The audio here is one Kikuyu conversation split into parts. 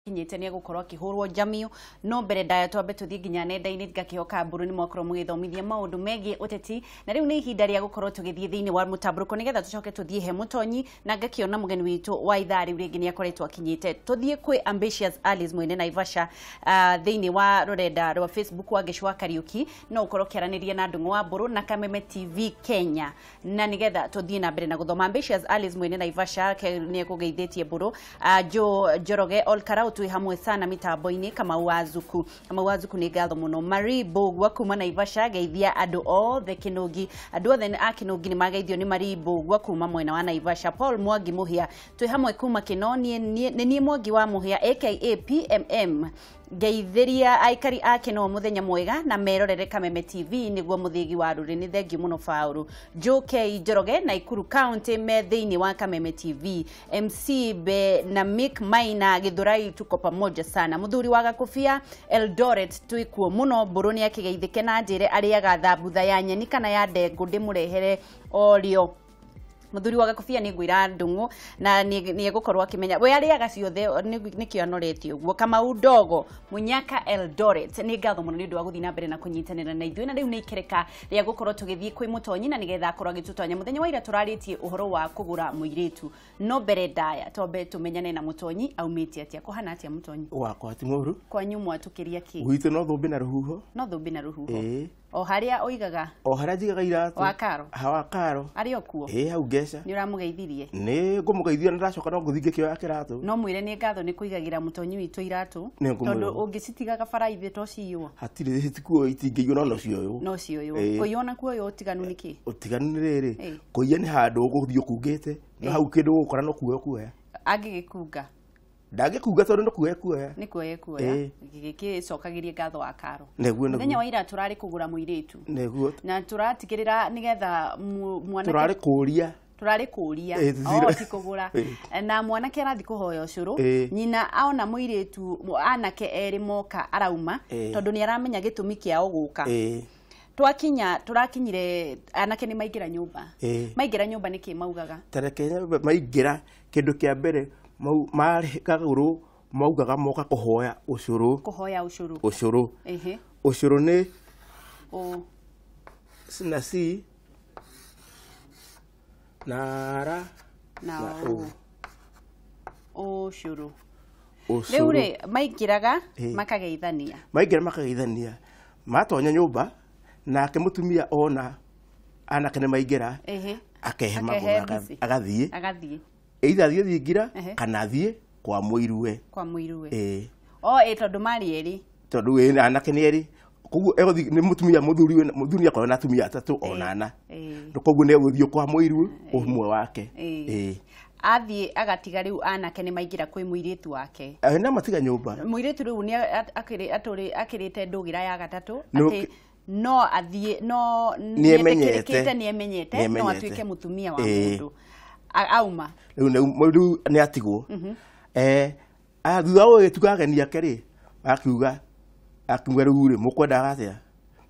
Akinyĩte nĩ egũkorwo akĩhũrwo njamio. No mbere ndaya twambe tũthiĩ nginya nenda-inĩ, ngakĩhoka mbũrũ nĩ mwakorwo mũgĩthomithia maũndũ megiĩ ũteti, na rĩu nĩ ihinda rĩa gũkorwo tũgĩthiĩ thĩinĩ wa mũtambũrũko nĩgetha tũcoke tũthiĩ he mũtonyi, na ngakĩona mũgeni witũ wa ithaa rĩu rĩngĩ nĩ akoretwo akinyĩte. Tũthiĩ kwĩ Ambitious Alice mwene Naivasha, thĩinĩ wa rũrenda rwa Facebook wa Gĩcũa Kariũki, no ũkorwo ũkĩaranĩria na Ndung'u wa Mbũrũ na Kameme TV Kenya, na nĩgetha tũthiĩ na mbere na gũthoma. Ambitious Alice mwene Naivasha nĩ ekũgeithĩtie Mbũrũ. Jo Njoroge Olkarau, twĩ hamwe sana mitambo-inĩ. Kamau wa Zuku, Kamau wa Zuku, nĩ ngatho mũno. Marie Mbũgua kuma Naivasha, geithia andũ othe Kĩnũngi, andũ othe a Kĩnũngi nĩ mageithio nĩ Marie Mbũgua kuma mwena wa Naivasha. Paul Mwangi Mũhĩa, twĩ hamwe kuma Kĩno, nĩ niĩ Mwangi wa Mũhĩa aka PMM, ngeithĩria aikari a Kĩno mũthenya mwega na merorere Kameme TV nĩguo mũthĩgi wa rũrĩ. Nĩ thengiũ mũno Paũlũ. Joe Njoroge, Naikuru County, me thĩinĩ wa Kameme TV. MC Be na Mick Maina Githurai, tuko pamoja sana. Mũthuri wa Gakũbia Eldoret, twĩkuo mũno. Mbũrũ nĩ akĩgeithĩke na njĩre arĩaga thambutha ya nyeni kana ya ndengũ, ndĩmũrehere orio. Mũthuri wa Gakũbia, nĩ ngwĩra Ndung'u na nĩ egũkorwo akĩmenya we arĩaga ciothe, nĩkĩo anoretie ũguo. Kamau Ndogo Munyaka Eldoret, nĩ ngatho mũno nĩ ũndũ wa gũthiĩ na mbere na kũnyitanĩra na ithuĩ. Na rĩu nĩ ikereka rĩa gũkorwo tũgĩthiĩ kwĩ mũtonyi na nĩgetha akorwo agĩtũtonya. Mũthenya wa ira tũrarĩtie ũhoro wa kũgũra mũirĩtu, no mbere ndaya twambe tũmenyane na mũtonyi aumĩte atĩa, kũhana atĩa mũtonyi? Wakwa ti mũru. Kwanyu mwatũkĩria kĩ? Gwitũ no thũmbĩ na rũhuho. No thũmbĩ na rũhuho? Ĩĩ. O harĩa ũigaga? O harĩa njigaga iratũ. Wa karo? Ha wa karo. Arĩ o kuo? Ĩĩ, hau ngeca. Nĩ ũramũgeithirie? Nĩ ngũmũgeithia na ndacoka no ngũthiĩ ngĩkĩoya kĩratũ. No mwĩre nĩ ngatho nĩ kũigagĩra mũtonyi witũ iratũ. Nĩ ngũmwĩra. Tondũ ũngĩcitigaga bara ithe to ciywo. Hatirĩ, citikuo, itingĩiywo, no cioywo. No cioywo. Ĩĩ. Kũiywo na kuoywo ũtiganu nĩ kĩ? Ũtiganu nĩ rĩrĩ, Ĩĩ. kũiya nĩ handũ ũgũthiĩ ũkungĩte, no hau kĩndũ ũgũkora no kuoya kuoya. Angĩgĩkunga? Ndangĩkunga tondũ no kuoya kuoya. Nĩ kuoya kuoya. Ĩĩ. Gĩgĩcokagĩrie ngatho wa karo. Nĩguo. Mũthenya Nĩguo. wa ira tũrarĩ kũgũra mũirĩtu Nĩguo. na tũratigĩrĩra nĩgetha mwanake Tũrarĩ kũria. Tũrarĩ kũria. Ĩĩ, o ti kũgũra. Na mwanake arathiĩ kũhoya ũcũrũ. Nyina aona mũirĩtu anake erĩ moka arauma, tondũ nĩ aramenya gĩtũmi kĩao gũka. Twakinya, tũrakinyire anake nĩ maingĩra nyũmba. Maingĩra nyũmba nĩkĩ maugaga? Tareke maingĩra, kĩndũ kĩa mbere marĩ kagũrũ maugaga moka kũhoya ũcũrũ. Kũhoya ũcũrũ. Ũcũrũ. Ũcũrũ nĩ O. C na C na R na na O. O. Ũcũrũ. Ũcũrũ. Rĩu rĩ, maingĩraga makageithania. Maingĩra makageithania, matonya nyũmba, nake mũtumia ona anake nĩ maingĩra, akehe Akehe magũrũ mbici. agathiĩ. Agathiĩ. Either athiĩ thingira kana athiĩ kwa mũiruwe. Kwa mũiruwe. Ĩĩ. O ĩ, tondũ marĩ erĩ. Tondũ ĩ anake nĩ erĩ, koguo egũthiĩ nĩ mũtumia, mũthuri mũthuri akorwo na atumia atatũ ona ana. Koguo nĩ egũthiĩ kwa mũiru ũmwe wake. Ĩĩ. Athiĩ agatiga rĩu anake nĩ maingĩra kwĩ mũirĩtu wake. Na matiga nyũmba. Mũirĩtu rĩu nĩ akĩrĩte ndũgĩra ya gatatũ atĩ no athiĩ no Nĩemenyete. nĩetĩkĩrĩkĩte, nĩemenyete, no Nĩemenyete. atuĩke mũtumia wa mũndũ. Auma. Rĩu rĩu nĩ atigwo. Thutha wa gũgĩtuga ageni ake rĩ, akiuga rĩu rĩ, mũkwendaga atĩa?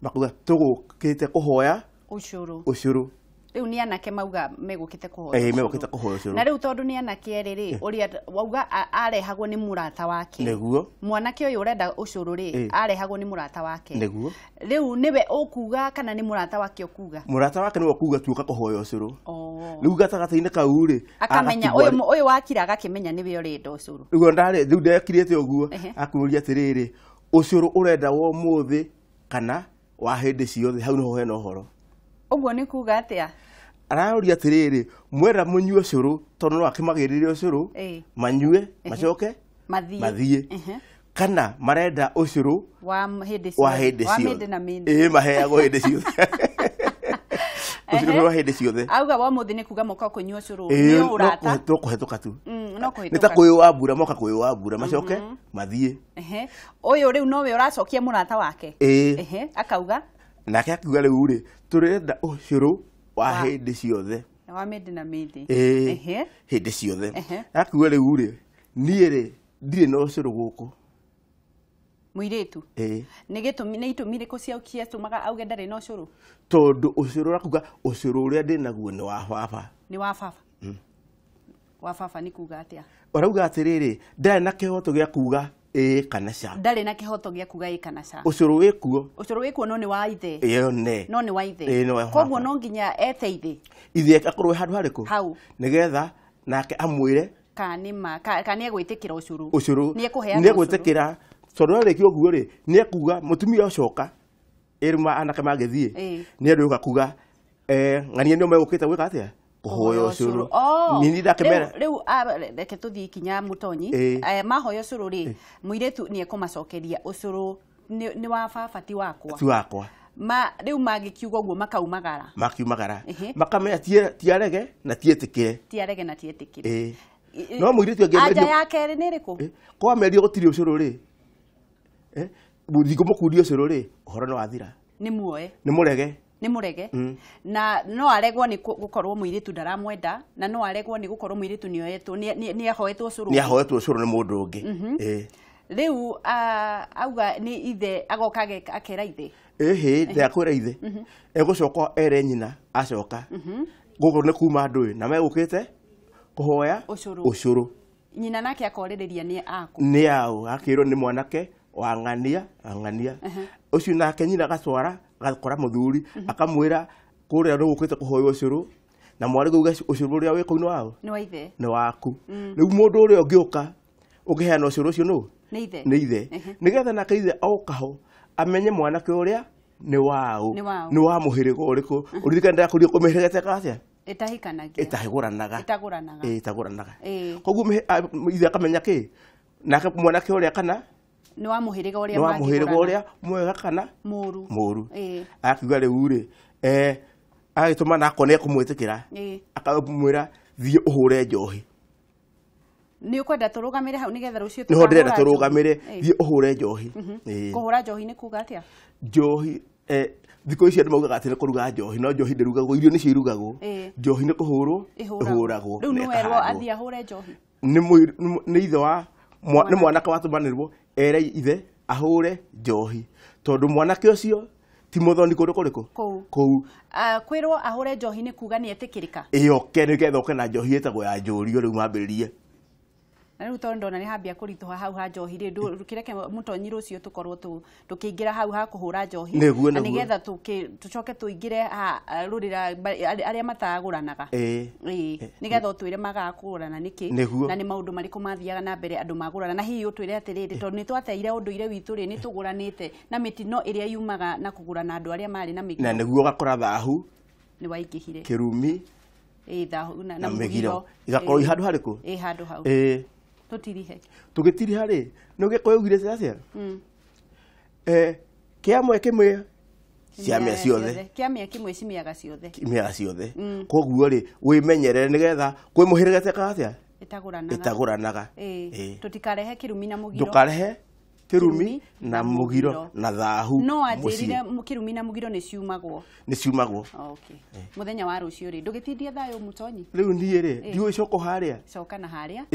Makuga tũgũkĩte kũhoya ũcũrũ. Ũcũrũ. Rĩu nĩ anake mauga megũkĩte kũhoya Ĩĩ, ũcũrũ. megũkĩte kũhoya ũcũrũ. Na rĩu tondũ nĩ anake erĩ rĩ, ũrĩa wauga arehagwo nĩ mũrata wake. Nĩguo. Mwanake ũyũ ũrenda ũcũrũ rĩ, arehagwo nĩ mũrata wake. Nĩguo. Rĩu nĩwe ũkuga kana nĩ mũrata wake ũkuga? Mũrata wake nĩwe ũkuga tuoka kũhoya ũcũrũ. Oh. Rĩu gatagatĩ-inĩ kau rĩ, akamenya agatigwo ũyũ wakira agakĩmenya nĩwe ũrenda ũcũrũ. Rĩu ndarĩ rĩu ndekirĩte ũguo, akũria atĩrĩrĩ, ũcũrũ ũrenda wa ũmũthĩ kana wa hĩndĩ ciothe? Hau nĩho hena ũhoro. Ũguo nĩ kuga atĩa? Araũria atĩrĩrĩ, mwenda mũnyue ũcũrũ tondũ no akĩmagĩrĩre ũcũrũ, manyue macoke mathiĩ. Mathiĩ, kana marenda ũcũrũ wa hĩndĩ wa ciothe. Hĩndĩ wa ciothe. mĩndĩ na mĩndĩ. Ĩĩ, maheagwo hĩndĩ ciothe, ũcũrũ wa hĩndĩ ciothe. Auga wa mũthĩ nĩ kuga moka kũnyua ũcũrũ Ĩĩ, nĩ ũrata. no kũhetũka tu. No nĩ ta kũhĩtũka. kwĩ wa mbura, moka kwĩ wa mbura macoke mathiĩ. Ũyũ rĩu nowe ũracokia mũrata wake. Ĩĩ. Akauga Nake akiuga rĩu rĩ, tũrenda ũcũrũ wa hĩndĩ ciothe. Wa mĩndĩ na mĩndĩ. Ĩĩ, hĩndĩ ciothe. Akiuga rĩu rĩ, niĩ rĩ, ndirĩ na ũcũrũ gũkũ. Mũirĩtu? Ĩĩ. Nĩ gĩtũmi, nĩ itũmi irĩkũ cia ciatũmaga auge ndarĩ na ũcũrũ? Tondũ ũcũrũ, ũrakuga ũcũrũ ũrĩa ndĩ naguo nĩ wa baba. Nĩ wa baba. Wa baba nĩ kuga atĩa? Ũrauga atĩrĩrĩ, ndarĩ na kĩhoto gĩa kuga ĩĩ kana ca. Ndarĩ na kĩhoto gĩa kuga ĩĩ kana ca. Ũcũrũ wĩ kuo. Ũcũrũ wĩ kuo no nĩ wa ithe. Ĩyo ne. No nĩ wa ithe. Ĩĩ, nĩ wa Koguo baba. No nginya ete ithe. Ithe akorwo handũ harĩkũ? Hau. Nĩgetha nake amwĩre kana nĩ ma kana nĩ egwĩtĩkĩra ũcũrũ. Ũcũrũ. Nĩ ekũheana nĩ ũcũrũ. Egwĩtĩkĩra tondũ arĩkia ũguo rĩ, nĩ ekuga mũtumia ũcoka ĩrĩ anake magĩthiĩ nĩ andũ yoka kuga ng'ania nĩo megũkĩte gwĩka atĩa? Kũhoya ũcũrũ. Oh, Nini ndakĩmera. Rĩu reke tũthiĩ ikinya mũtonyi. Mahoya ũcũrũ rĩ, mũirĩtu nĩ ekũmacokeria ũcũrũ nĩ wa baba ti wakwa. Ti wakwa. Ma rĩu mangĩkiuga ũguo makaumagara. Makiumagara. Makamenya ti arege na ti etĩkĩre. Ti arege na ti etĩkĩre. No mũirĩtu Anja angĩmerio ya kerĩ nĩ ĩrĩkũ? Kwa merio gũtirĩ ũcũrũ rĩ, mũthingo mũkundi ũcũrũ rĩ, ũhoro nĩ wathira. Nĩ muoe. Nĩ mũrege. Nĩ mũrege. Na no aregwo nĩ gũkorwo mũirĩtu ndaramwenda, na no aregwo nĩ gũkorwo mũirĩtu nĩoetwo, nĩ ahoetwo ũcũrũ. Nĩ ahoetwo ũcũrũ nĩ mũndũ ũngĩ. Rĩu auga nĩ ithe agoka akera ithe. Ĩhĩ, ndakwĩra ithe. Egũcoka ere nyina acoka. Gũkũ nĩ kuma andũ na megũkĩte kũhoya ũcũrũ. Ũcũrũ. Nyina nake akorĩrĩria nĩ aku. Nĩ aũ, akĩrwo nĩ mwanake wa ng'ania, ng'ania. Ũcio nake nyina agatwara agakora mũthuri akamwĩra kũrĩa nĩ gũkĩte kũhoya ũcũrũ na mwarĩ gũuga ũcũrũ ũrĩa wĩ kũu nĩ waũ? Nĩ wa ithe. Nĩ waku. Rĩu mũndũ ũrĩa ũngĩũka ũngĩheana ũcũrũ ũcio nũ? Nĩ ithe. Nĩ ithe. Nĩgetha nake ithe oka ho amenye mwanake ũrĩa nĩ waũ. Nĩ waũ. Nĩ wa mũhĩrĩga ũrĩkũ. Ũririkane ndakũria kũmĩhĩrĩga ĩtekaga atĩa? Ĩtahikanagia. Ĩtahĩgũranaga. Ĩtagũranaga. Ĩĩ, ĩtagũranaga. Koguo ithe akamenya kĩ? Nake mwanake ũrĩa kana nĩ wa mũhĩrĩga ũrĩa nĩ wa mũhĩrĩga mangĩgũrana. Ũrĩa mwega kana mũru. Mũru. Akiuga rĩu rĩ, agĩtũma na akona ekũmwĩtĩkĩra. Akamwĩra thiĩ ũhũre njohi. Nĩ ũkwenda tũrũgamĩre hau nĩgetha rũciũ Nĩho ndĩrenda tũkahũra tũrũgamĩre, njohi? Thiĩ ũhũre njohi. Kũhũra njohi nĩ kuga atĩa? Njohi, thikũ ici andũ maugaga atĩ nĩ kũruga njohi, no njohi ndĩrugagwo, irio nĩcio irugagwo. Njohi nĩ kũhũrwo, ĩhũragwo. Rĩu na nĩ werwo ĩkahandwo. athiĩ ahũre njohi? Nĩ nĩ ithe wa nĩ mwanake watũmanĩrwo ere ithe ahũre njohi tondũ mwanake ũcio ti mũthoni kũndũ kũrĩkũ? Kũu. Kũu. Kwĩrwo ahũre njohi nĩ kuga nĩ etĩkĩrĩka? Ĩĩ, oke nĩgetha oke na njohi ĩtagwo ya njũrio rĩu mambĩrĩrie. Na rĩu tondũ ndona nĩ hambia kũritũha hau ha njohi rĩ, kĩreke mũtonyi rũciũ tũkorwo tũkĩingĩra hau ha kũhũra njohi. Nĩguo, Na nĩguo. nĩgetha tũcoke tũingĩre ha rũrĩra arĩa matagũranaga. Ĩĩ, nĩgetha ũtwĩre magaga kũgũrana nĩkĩ, Nĩguo. na nĩ maũndũ marĩkũ mathiaga na mbere andũ magũrana, na hihi ũtwĩre atĩrĩrĩ, tondũ nĩ twateire ũndũire witũ rĩ, nĩ tũgũranĩte na mĩtino ĩrĩa yumaga na kũgũrana andũ arĩa marĩ na mĩgiro. Na nĩguo ũgakora thahu Nĩ waingĩhire. Kĩrumi Ĩĩ, thahu na na mũgiro. mĩgiro. Igakorwo i handũ harĩkũ? Ĩĩ, handũ hau. Tũtirihe. Tũgĩtiriha rĩ, nĩ ũgĩkũyũ augire atĩa? Kĩamwe kĩmwe ciamĩa ciothe. Kĩamĩa kĩmwe cimĩaga ciothe. Imĩaga ciothe. Koguo rĩ, wĩmenyerere nĩgetha kwĩ mũhĩrĩga ĩtekaga atĩa? Ĩtagũranaga. Ĩtagũranaga. Tũtikarehe kĩrumi na mũgiro. Ndũkarehe kĩrumi na mũgiro na thahu. No anjĩrire kĩrumi na mũgiro nĩ ciumagwo. Nĩ ciumagwo. Okay. Mũthenya wa rũciũ rĩ, ndũgĩtindie thayũ mũtonyi. Rĩu niĩ rĩ, ndiũĩ coka harĩa. Coka na harĩa.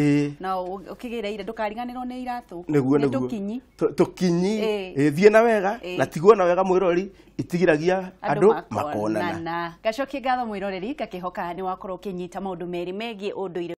Na ũkĩgĩre ira, ndũkariganĩrwo nĩ iratũ. Nĩguo, Nĩ nĩguo. tũkinyi. Tũkinyi. Thiĩ na wega na tigwo na wega mwĩrori, itigiragia andũ makonana. Ngacokie ngatho mwĩroreri, ngakĩhoka nĩ wakorwo ũkĩnyita maũndũ merĩ megiĩ ũndũire.